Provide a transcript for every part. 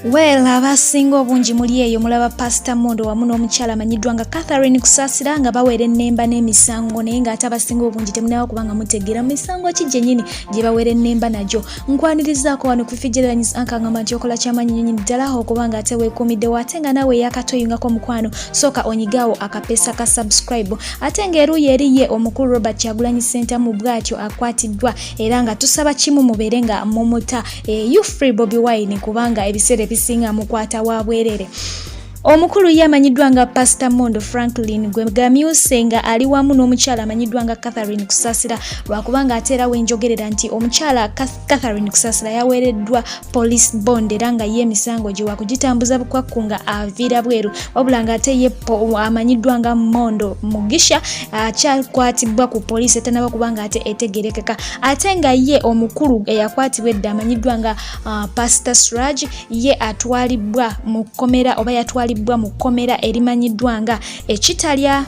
Well, abasinga obungi muli eyo mulaba Pasita Mondo wamu n'omukyala amanyiddwa nga Catherine Kusaasira nga bawera ennemba n'emisango, naye ng'ate abasinga obungi temunaba kuba nga mutegeera misango ki gyennyini gye bawera ennemba nagyo. Nkwanirizaako wano ku Fifi Anka, ngamba nti okola kyamaanyi nnyo ddala okuba nga ate weekuumiddewo, ate nga naawe eyakatoyungako omukwano, sooka onyigaawo akapeesa ka subscribe. Ate ng'eruuyi eri ye omukulu Robert Kyagulanyi Ssentamu bw'atyo akwatiddwa, era nga tusaba kimu, mubeere nga mumuta you free Bobi Wine, kubanga ebiseera ebisinga mukwata wa bwerere. Omukulu ye amanyiddwa nga Pastor Mondo Franklin gwe gamyuse nga ali wamu n'omukyala amanyiddwa nga Catherine Kusasira, lwakubanga ate era wenjogerera nti omukyala Catherine Kusasira yaweereddwa police bond, era nga ye emisango gye wakugitambuza bukwakku nga aviira bweru, wabula nga ate ye amanyiddwa nga Mondo Mugisha akyakwatibwa ku poliisi etanaba kubanga ate etegerekeka. Ate nga ye omukulu eyakwatibwa edda amanyiddwa nga Pastor Sraj ye atwalibwa mu kkomera, oba yatwalibwa mu kkomera erimanyiddwa nga ekitalya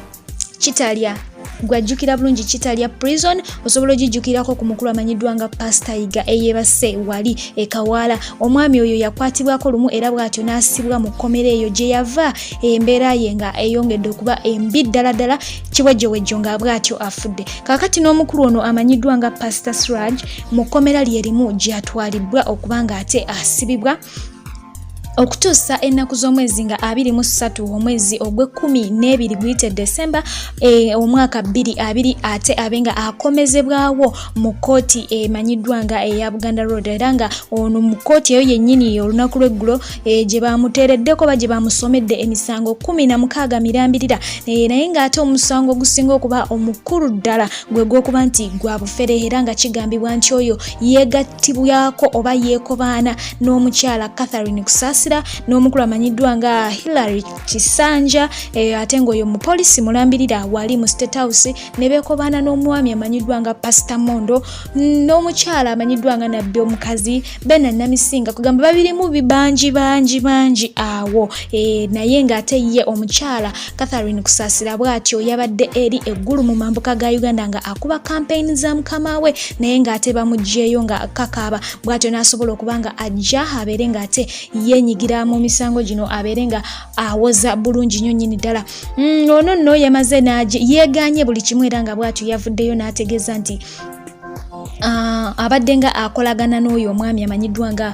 kitalya, gwajjukira bulungi Kitalya Prison, osobola ogijjukirako ku mukulu amanyiddwa nga Pastor Yiga eyebase wali ekawaala. Omwami oyo yakwatibwako lumu era bw'atyo n'asibwa mu kkomera eyo gye yava embeera ye nga eyongedde okuba embi ddala ddala, kiwejjowejjo nga bw'atyo afudde. Kaakati n'omukulu ono amanyiddwa nga Pastor Sraj mu kkomera lye limu gy'atwalibwa okuba nga ate asibibwa okutuusa ennaku z'omwezi nga 23 omwezi ogw'e-12, guyite Desemba, omwaka 2020, ate abe nga akomezebwawo mu kkooti emanyiddwa nga eya Buganda Road. Era nga ono mu kkooti eyo yennyini olunaku lw'eggulo gye bamuteereddeko oba gye bamusomedde emisango 16 mirambirira, naye ng'ate omusango ogusinga okuba omukulu ddala gwe gw'okuba nti gwa bufere, era nga kigambibwa nti oyo yeegattibwako oba yeekobaana n'omukyala Catherine Kusaasira n'omukulu amanyiddwa nga Hillary Kisanja, ate ng'oyo mupoliisi mulambirira wali mu State House, ne beekobaana n'omwami amanyiddwa nga Pastor Mondo n'omukyala amanyiddwa nga Nabbi omukazi Bena Namisinga. Kugamba babirimu bibangi bangi bangi awo, naye ng'ate ye omukyala Catherine Kusaasira bw'atyo yabadde eri eggulu mu mambuka ga Uganda nga akuba campaign za mukama we, naye ng'ate bamuggyeeyo nga kakaaba. Bw'atyo n'asobola okuba nga ajja abeere ng'ate yeenyigira mu misango gino, abeere nga awoza bulungi nnyo nnyini ddala. Ono nno yamaze yeeganye buli kimu, era nga bw'atyo yavuddeyo n'ategeeza nti abadde nga akolagana n'oyo omwami amanyiddwa nga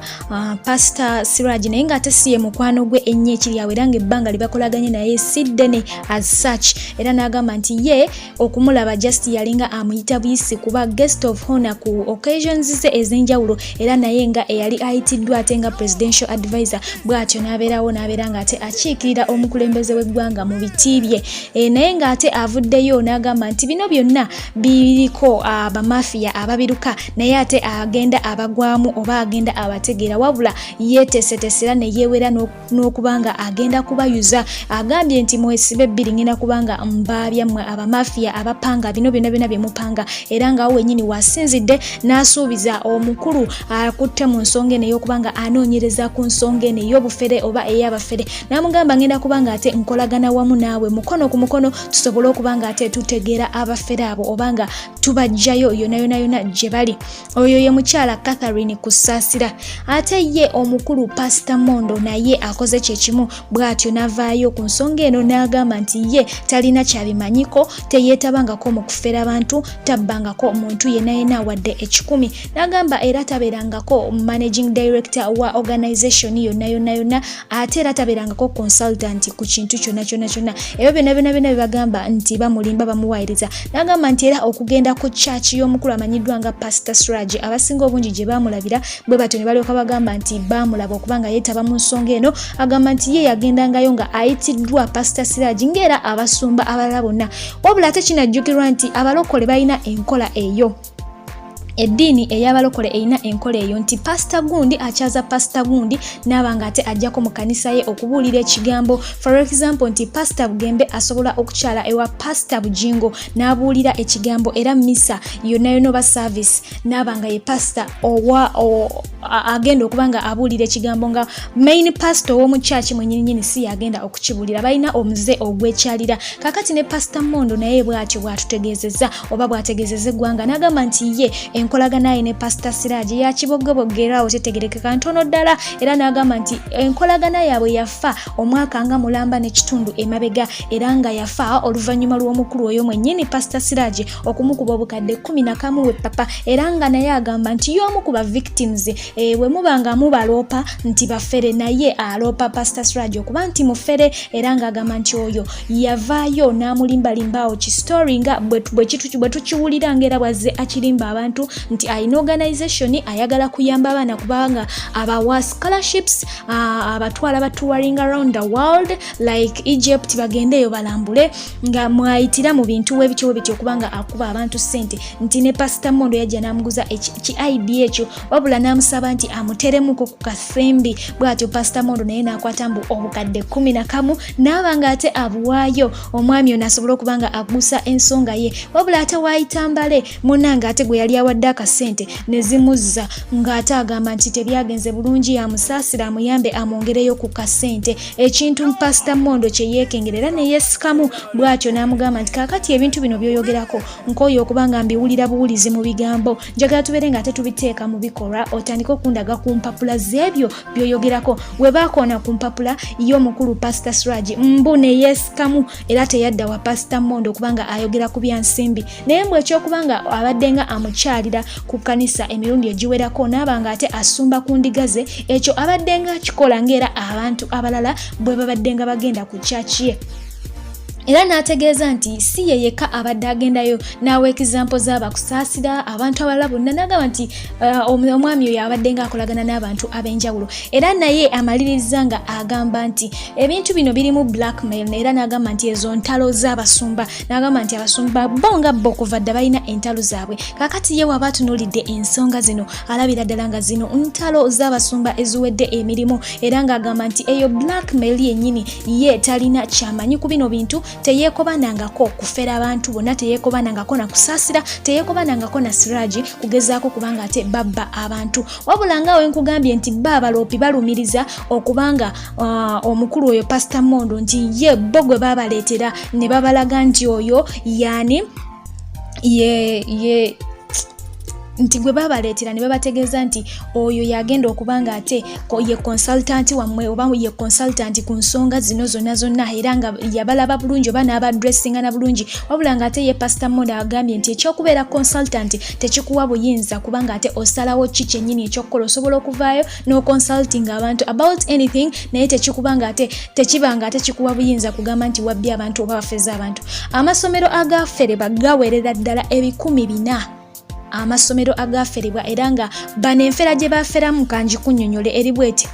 Pastor Siraj, naye ng'ate si ye mukwano gwe ennyo ekiri awo, era ng'ebbanga lye bakolaganye naye si ddene as such. Era n'agamba nti ye okumulaba just yalinga amuyita buyisi kuba guest of honor ku occasions ze ez'enjawulo, era naye nga eyali ayitiddwa ate nga presidential advisor, bw'atyo n'abeerawo n'abeera ng'ate akiikirira omukulembeze w'eggwanga mu biti bye. Naye ng'ate avuddeyo n'agamba nti bino byonna biriko abamafiya ababiruka, naye ate agenda abagwamu oba agenda abategeera, wabula yeeteeseteese era ne yeewera n'okuba nga agenda kubayuza. Agambye nti mwesibe bbiri, ngenda kubanga mbaabya mmwe abamafiya abapanga bino byonna byonna bye mupanga. Era ng'awo wennyini wasinzidde n'asuubiza omukulu akutte mu nsonga eno ey'okuba nga anoonyereza ku nsonga eno ey'obufere oba ey'abafere, n'amugamba ngenda kuba nga ate nkolagana wamu naawe mukono ku mukono, tusobole okuba nga ate tutegeera abafere abo oba nga tubaggyayo yonna yonna yonna gye bali. Oyo ye mukyala Catherine Kusaasira. Ate ye omukulu Pasita Mondo naye akoze kyekimu, bw'atyo n'avaayo ku nsonga eno n'agamba nti ye talina kyabimanyiko, teyeetabangako mu kufera bantu, tabbangako muntu yenna yenna wadde 100. N'agamba era tabeerangako managing director wa organization yonna yonna yonna, ate era tabeerangako consultant ku kintu kyonna kyonna kyonna. Ebyo byonna byonna byonna bye bagamba nti bamulimba, bamuwaayiriza. N'agamba nti era okugenda ku church y'omukulu amanyiddwa nga Pastor Sraj, abasinga obungi gye baamulabira bwe batyo ne balyoka bagamba nti baamulaba okuba nga yeetaba mu nsonga eno, agamba nti ye yagendangayo nga ayitiddwa Pastor Siraj ng'era abasumba abalala bonna. Wabula ate kinajjukirwa nti abalokole balina enkola eyo, eddiini ey'abalokole erina enkola eyo nti pasita gundi akyaza pasita gundi n'aba nga ate ajjako mu kanisa ye okubuulira ekigambo. For example, nti Pasita Bugembe asobola okukyala ewa Pasita Bujingo n'abuulira ekigambo, era misa yonna yonna oba service n'aba nga ye pasita owa agenda okuba nga abuulira ekigambo, nga main pastor ow'omu kyaki mwenyininyini si yagenda okukibuulira. Balina omuze ogwekyalira. Kakati ne Pasita Mondo naye bw'atyo bw'atutegeezezza oba bw'ategeezezza eggwanga, n'agamba nti ye enkola. Enkolagana ye ne Pasita Siraje yakiboggebogge era awo tetegerekeka ntono ddala, era n'agamba nti enkolagana yaabwe yafa omwaka nga mulamba n'ekitundu emabega, era nga yafa oluvannyuma lw'omukulu oyo mwennyini Pasita Siraje okumukuba obukadde 11 we papa, era nga naye agamba nti y'omu ku ba victims. Bwe muba nga mubaloopa nti bafere, naye aloopa Pasita Siraje okuba nti mufere, era ng'agamba nti oyo yavaayo n'amulimbalimba awo kisitory nga bwe tukiwulira, ng'era bwazze akirimba abantu nti alina organization ayagala kuyamba abaana kubanga abawa scholarships, abatwala ba touring around the world like Egypt, bagendeeyo balambule, nga mwayitira mu bintu webityo webityo okubanga akuba abantu ssente, nti ne Pasita Mondo yajja n'amuguza ki idea ekyo, wabula n'amusaba nti amuteremuko ku kasembi. Bw'atyo Pasita Mondo naye n'akwata mbu obukadde 11 n'aba nga ate abuwaayo omwami ono asobole okuba nga agusa ensonga ye. Wabula ate waayita mbale, munnange, ate gwe yali awadde akasente ne zimuzza, ng'ate agamba nti tebyagenze bulungi, amusaasira, amuyambe, amwongereyo ku kasente, ekintu Pasita Mondo kye yeekengera era ne yeesikamu. Bw'atyo n'amugamba nti kaakati ebintu bino by'oyogerako nkooye okuba nga mbiwulira buwulizi mu bigambo, njagala tubeere nga ate tubiteeka mu bikolwa, otandike okundaga ku mpapula z'ebyo by'oyogerako. We baakoona ku mpapula y'omukulu Pasita Siraj, mbu ne yeesikamu era teyadda wa Pasita Mondo okubanga ayogera ku byansimbi. Naye mbu ekyokuba nga abadde nga amukyalira ku kkanisa emirundi egiwerako n'aba nga ate asumba ku ndiga ze, ekyo abadde nga akikola ng'era abantu abalala bwe babadde nga bagenda ku kyaki ye. Era n'ategeeza nti si ye yekka abadde agendayo, n'awa example z'abakusaasira abantu abalala bonna, n'agamba nti omwami oyo abadde ng'akolagana n'abantu ab'enjawulo. Era naye amaliriza nga agamba nti ebintu bino birimu blackmail, era n'agamba nti ezo ntalo z'abasumba, n'agamba nti abasumba bo nga bo kuva dda balina entalo zaabwe. Kaakati ye waba atunuulidde ensonga zino, alabira ddala nga zino ntalo z'abasumba eziwedde emirimu, era ng'agamba nti eyo blackmail yennyini. Ye talina kyamanyi ku bino bintu, teyeekobanangako kufera abantu bonna, teyeekobanangako na kusaasira, teyeekobanangako na Siraji kugezaako kubanga ate babba abantu. Wabula nga wenkugambye nti ba abaloopi balumiriza okubanga omukulu oyo Pasita Mondo nti ye bo gwe babaleetera ne babalaga nti oyo yaani ye nti gwe babaleetera ne babategeeza nti oyo yagenda okuba nga ate ye consultant wammwe oba ye consultant ku nsonga zino zonna zonna, era nga yabalaba bulungi oba n'abadressinga na bulungi. Wabula nga ate ye Pasita Mondo agambye nti ekyokubeera consultant tekikuwa buyinza kubanga ate osalawo ki kyennyini ekyokukola. Osobola okuvaayo n'oconsulting abantu about anything, naye tekikuba nga ate tekiba nga ate kikuwa buyinza kugamba nti wabbye abantu oba bafeze abantu. Amasomero agaferebwa gawerera ddala 400, amasomero agaferebwa, era nga bano enfera gye baferamu kangikunnyonnyole eri bweti: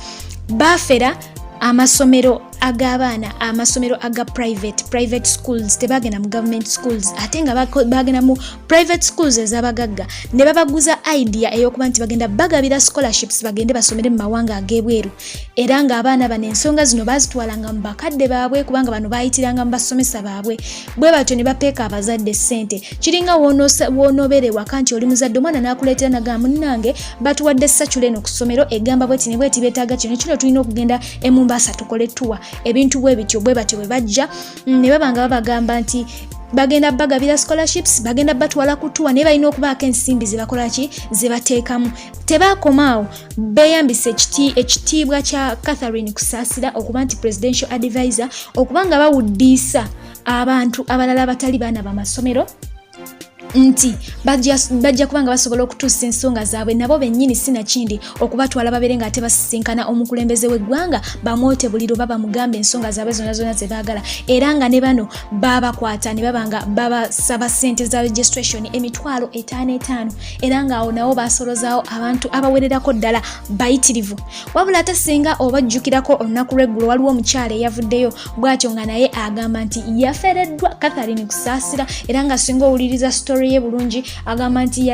bafera amasomero ag'abaana, amasomero aga private, private schools. Tebagenda mu government schools, ate nga bagenda mu private schools ez'abagagga ne babaguza idea ey'okuba nti bagenda bagabira scholarships bagende basomere mu mawanga ag'ebweru. Era ng'abaana bano ensonga zino bazitwalanga mu bakadde baabwe, kubanga bano bayitiranga mu basomesa baabwe. Bwe batyo ne bapeeka abazadde ssente. Kiringa w'onoobeera ewaka nti oli muzadde, omwana n'akuleetera nagamba, "Munnange, batuwadde circular eno ku ssomero egamba bweti ne bweti, beetaaga kino kino, tulina okugenda e Mombasa tukole tour." Ebintu bwe bityo, bwe batyo bwe bajja ne baba nga babagamba nti bagenda bagabira scholarships, bagenda batwala ku tour, naye balina okubaako ensimbi zebakola ki, zebateekamu. Tebakomaawo, beeyambisa ekitiibwa kya Catherine Kusaasira okuba nti presidential advisor, okuba nga bawuddiisa abantu abalala abatali baana bamasomero nti bajja kuba nga basobola okutuusa ensonga zaabwe nabo bennyini, sinakindi okubatwala babeere nga ate basisinkana omukulembeze w'eggwanga, bamwote buliro oba bamugambe ensonga zaabwe zonna zonna ze baagala. Era nga ne bano babakwata ne baba nga babasaba ssente za registration 5,000 5, era ng'awo nabo basolozaawo abantu abawererako ddala bayitirivu. Wabula ate singa obajjukirako olunaku lw'eggulo, waliwo omukyala eyavuddeyo bw'atyo nga naye agamba nti yafereddwa Catherine Kusaasira, era nga singa owuliriza story ye bulungi, agamba nti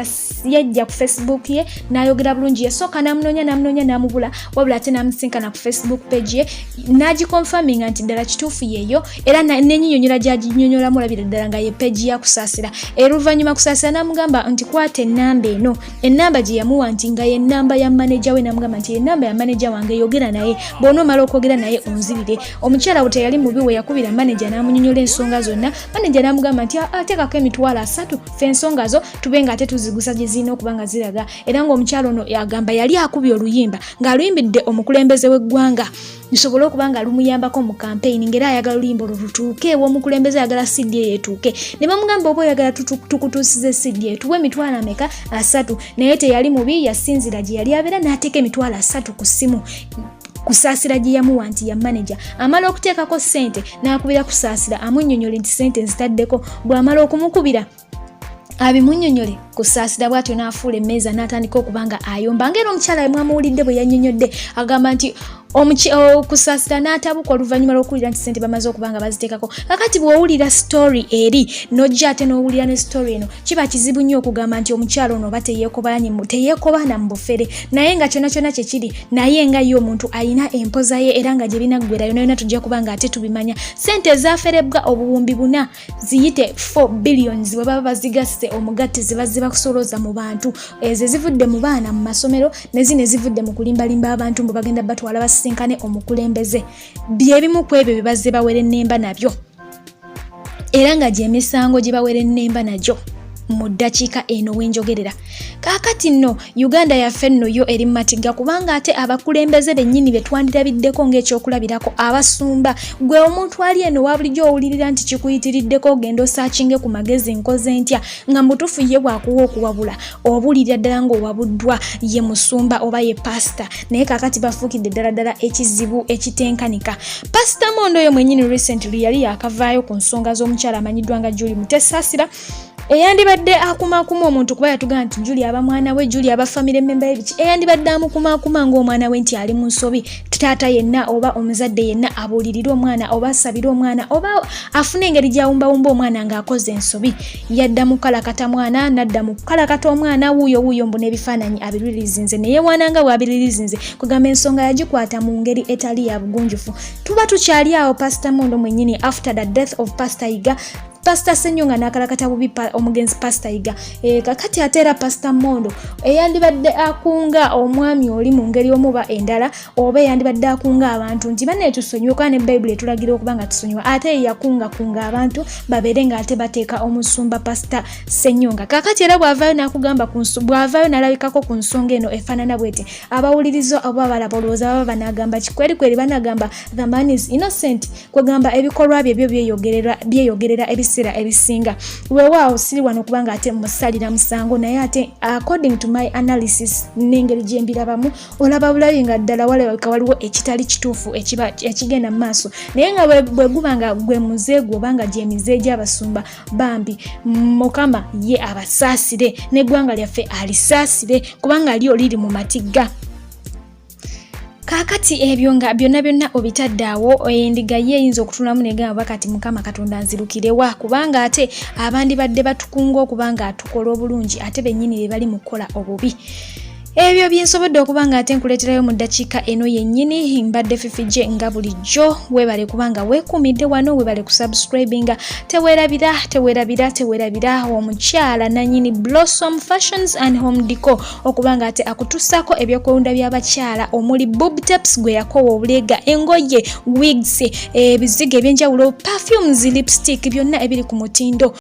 yajja ku Facebook ye n'ayogera bulungi. Yasooka n'amunoonya, n'amunoonya, n'amubula, wabula ate n'amusinkana ku Facebook page ye n'agiconfirminga nti ddala kituufu yeeyo, era n'enyinyonyola gy'aginyonyolamu olabira ddala nga ye page ya Kusaasira. Era oluvannyuma Kusaasira n'amugamba nti kwata ennamba eno, ennamba gye yamuwa nti nga ye nnamba ya maneja we, n'amugamba nti ennamba ya maneja wange, yogera naye, bw'onoomala okwogera naye onzirire. Omukyala we teyali mubi, we yakubira maneja n'amunyonyola ensonga zonna, maneja n'amugamba nti ateekako 30,000. Ffe ensonga zo tube nga ate tuzigusa gye zirina okuba nga ziraga. Era ng'omukyala ono agamba yali akubye oluyimba ng'aluyimbidde omukulembeze w'eggwanga lusobole okuba nga lumuyambako mu kampeyini, ng'era ayagala oluyimba olwo lutuuke ew'omukulembeze, ayagala CD eyo etuuke. Ne bamugamba, oba oyagala tukutuusize CD eyo, tuwe emitwalo ameka? 30. Naye teyali mubi, yasinzira gye yali abeera n'ateeka 300,000 ku ssimu Kusaasira gye yamuwa nti ya maneja. Amala okuteekako ssente n'akubira Kusaasira amunnyonnyole nti ssente nzitaddeko. Bw'amala okumukubira abimunnyonnyole, Kusaasira bw'atyo n'afuula emmeeza n'atandika okuba nga ayomba, ng'era omukyala mwamuwulidde bwe yannyonnyodde, agamba nti Kusaasira n'atabuka oluvannyuma lw'okuwulira nti ssente bamaze okuba nga baziteekako. Kakati bw'owulira story eri n'ojja ate n'owulira ne story eno, kiba kizibu nnyo okugamba nti omukyala ono oba teyeekobaana mu bufere, naye nga kyonna kyonna kye kiri, naye nga ye omuntu alina empoza ye, era nga gye binaggwera yonna yonna tujja kuba nga ate tubimanya. Ssente ezaferebbwa 4,000, ziyite 4 billions, bwe baba bazigasse omugatte, ziba zibakusolooza mu bantu, ezo ezivudde mu baana mu masomero ne zino ezivudde mu kulimbalimba abantu mbu bagenda batwala basisinkane omukulembeze, byebimu ku ebyo bye bazze bawerennemba nabyo, era nga gy'emisango gye bawerennemba nagyo mu ddakiika eno wenjogerera. Kaakati nno Uganda yaffe nno yo eri mumatiga, kubanga ate abakulembeze bennyini be twandirabiddeko ng'ekyokulabirako, abasumba. Gwe omuntu ali eno wa bulijjo owulirira nti kikuyitiriddeko, ogenda osaakinge ku magezi, nkoze ntya? Nga mutuufu ye bw'akuwa okuwabula, obulirira ddala ng'owabuddwa ye musumba oba ye pasita. Naye kaakati bafuukidde ddala ddala ekizibu ekitenkanika. Pasita Mondo oyo mwennyini recently yali yakavaayo ku nsonga z'omukyala amanyiddwa nga Juli Mutesaasira, eyandibadde akumaakuma omuntu, kuba yatugamba nti Juli aba mwana we, Juli aba family member ye, biki, eyandibadde amukumaakuma ng'omwana we nti ali mu nsobi. Taata yenna oba omuzadde yenna abuulirire omwana oba asabire omwana oba afune engeri gy'awumbawumba omwana ng'akoze ensobi, yadda mu kukalakata mwana, nadda mu kukalakata omwana wuuyo wuuyo, mbu n'ebifaananyi abiririzinze, naye waananga bw'abiririzinze, kugamba ensonga yagikwata mu ngeri etali ya bugunjufu. Tuba tukyali awo, Pasita Mondo mwennyini, after the death of Pastor Yiga, Pasita Senyonga n'akalakata bubi omugenzi Pasita Yiga. Kakati ate era Pasita Mondo eyandibadde akunga omwami oli mu ngeri omuba endala, oba eyandibadde akunga abantu nti banne tusonyiwe, kuba ne Bayibuli etulagira okuba nga tusonyiwa, ate yeyakungakunga abantu babeere nga ate bateeka omusumba Pasita Senyonga. Kakati era bw'avaayo n'akugamba, bw'avaayo n'alabikako ku nsonga eno efaanana bweti, abawuliriza oba abalaba olowooza baba banagamba kikwerikweri? Banagamba the man is innocent. Kwegamba ebikolwa bye byo byeyogerera ebiseera ebisinga. Weewaawo siri wano kubanga ate musalira musango, naye ate according to my analysis n'engeri gye mbirabamu, olaba bulabi nga ddala walabika waliwo ekitali kituufu ekigenda mu maaso. Naye nga bwe guba nga gwe muze gwo oba nga gyemize gy'abasumba, bambi Mukama ye abasaasire n'eggwanga lyaffe alisaasire, kubanga lyo liri mu matigga. Kaakati ebyo nga byonna byonna obitadde awo, endiga ye eyinza okutunulamu negamba, kati Mukama Katonda nzirukirewa? Kubanga ate abandibadde batukunga okuba nga atukola obulungi, ate bennyini be bali mu kukola obubi. Ebyo byensobodde okuba nga ate nkuleeterayo mu ddakiika eno yennyini. Mbadde Fifije nga bulijjo. Weebale kubanga weekuumidde wano, weebale kusubscribinga. Teweerabira, teweerabira, teweerabira omukyala nanyini Blossom Fashions and Home Deco okuba nga ate akutuusaako ebyokwewunda by'abakyala, omuli boob tapes gwe yakowa obuleega, engoye, wigs, ebizigo ebyenjawulo, perfumes, lipstick, byonna ebiri ku mutindo.